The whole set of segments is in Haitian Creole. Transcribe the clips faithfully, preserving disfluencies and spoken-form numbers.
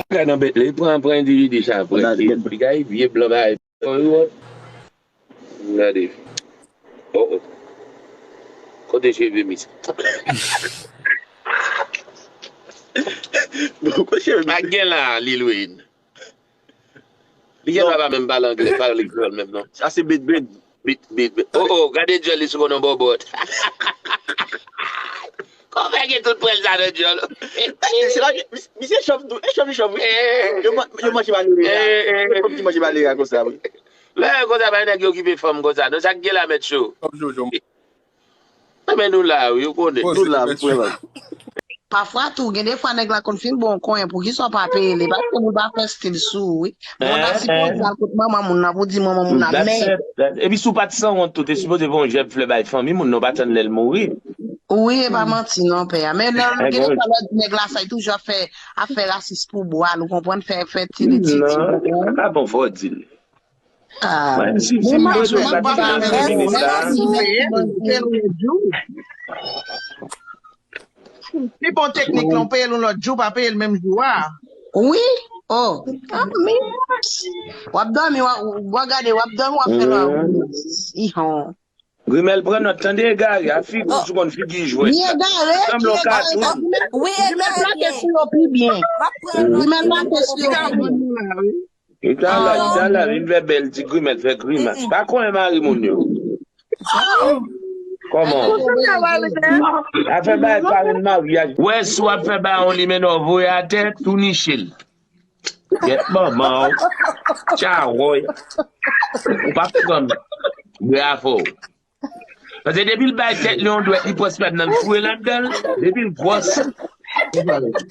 Gade nan bèt la, li pran, pran endividi sa, pran. Li gade vye blan bagay. Gade. Oh, oh. Kote cheve misye? Pa gen la, Lil Wayne. Li gen dwa pa menm pale anglè, pale kreyòl menm non. Sa se bit bit. Bit bit bit. Oh, oh, gade djòl li sou konnen bòbòt. Kòman gen tout pwèl sa nan djòl? Se la, misye chòv tou, e chòv li chòv wi. Yo manje malere a. Yo konn ki manje malere a konsa wi. Lè konsa pa nèg yo okipe fanm konsa. Non, sa k gen la mèt cho. Enben nou la wi, ou konnen. Nou la wi, frè. Pafwa tou, gen de fwa nèg la konn fin bon konyen, poukisa w pa peye li? Paske moun pa fè stil sou ou, wi. Moun nan sipoze al kot manman moun nan pou di manman moun nan men. Epi si w pa t sanwont tou, te sipoze voye yon jèb flè bay fanmi moun nan, w pa tann lè l mouri. Wi, e pa manti non, pè a. Men lè, gen de fwa lè w di nèg la sa, li toujou ap fè, ap fè rasis pou bwa l, ou konprann, fè, fè ti li ti ti. Non, pa bon, fò w di l. Mwen, si, si m bezwen, m pa t ka vin la. Pi bon teknik lan, w peye l yon lòt jou, pa peye l menm jou a. Wi. Oh. Ah, men. W ap dòmi, w ap, w ap gade, w ap dòmi, w ap fè lwa. Ihon. Grimèl pran nòt, tande egare, a figi w sou konn figi jwèt. Li egare, li egare. Wi, egare. Grimèl plante sou yo pi byen. Grimèl plante sou yo pi byen. Li ta la, li ta la, li vle bèl ti grimèl, fè grimas. Pa konyen mari moun yo. Kòman? Afè bay parenn maryaj. Wè, si w ap fè bay yon limenò voye atè, tou niche l. Gèt manman w. Tchawòy. Ou p ap pran m. Bravo. Paske depi l bay tèt li yon dwèt, li pwòs pèp nan, l foure ladan l. Depi l pwòs,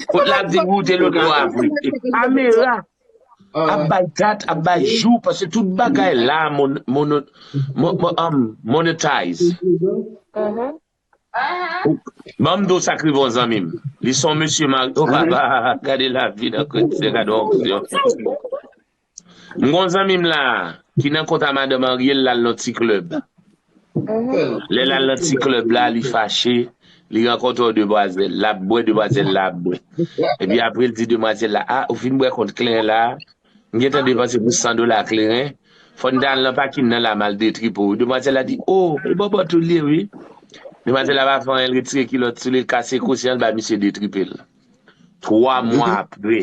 kot l ap di goute lòt bò a vre. E kamera ap bay dat, ap bay jou, paske tout bagay la mon, mon, mon, um, monetize. Ban m di w sa k rive yon zanmi m. Li se yon mesye mari. O papa, gade lavi nan kretyen, gade yon opsyon. M gon zanmi m la ki nan kont a madanm Ariel, l al nan ti klèb. Lè l al nan ti klèb la, li fache, li rankontre yon demwazèl, l ap bwè, demwazèl la ap bwè. Epi apre l di demwazèl la, a, ou fin bwè kont kleren la, m gentan depanse pou san dola kleren, fò n ta al nan pakin nan la m al detripe w. Demwazèl la di, o, e bòbòt ou l ye wi. Demwazèl la pa fè anyen, l retire kilòt sou li, l kase kousen an, l bay misye detripe l. Twa mwa apre,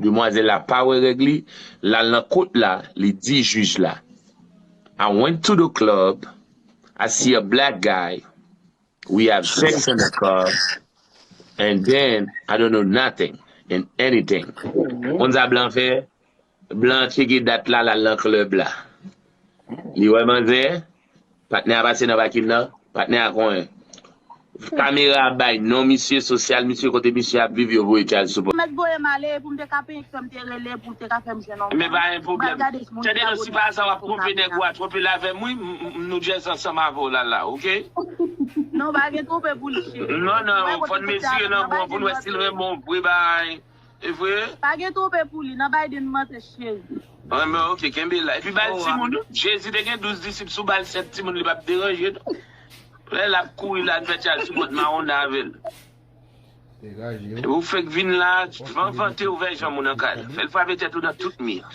demwazèl la pa wè règ li, l al nan kot la, li di jij la, I went to the club, I see a black guy, we have sex in the club, and then I don't know nothing and anything. Konn sa blan fè? Blan tcheke dat la, l al nan klèb la. Li wè manzè, patnè a pase nan pakin nan, patnè a konyen. Kamera ap bay non misye, sosyal misye, kote misye ap viv, yo voye tchaj sou pòt. Mèt voye m ale pou m te ka penyen kè m te rele pou l te ka fè m jwenn yon moun. Men pa gen pwoblèm. Tande non, si pa aza w ap twonpe nèg ou a, twonpe l avè m wi, m, m, m, nou djèz ansanm avè w la la, oke? Non, pa gen twonpe pou li, cheri. Non, non, fò n mezire lanmou an pou n wè si l renmen w vre, bay. E vre? Pa gen twonpe pou li, nan Biden mantè cheri. An, men oke, kenbe la. Epi ba l timoun, wi. Jezi te gen douz disip, si w ba l sèt timoun, li p ap deranje, non. Lè l ap kouri la, l fè tchaj sou pòt mawon avè l. Degaje w. Epi w fèk vin la, van vante ouvè janm ou nan kay la. Fè l frape tèt ou nan tout mi an.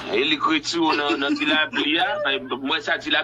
E li k retire w nan, nan ti lapli a. M wè sa ti lapli.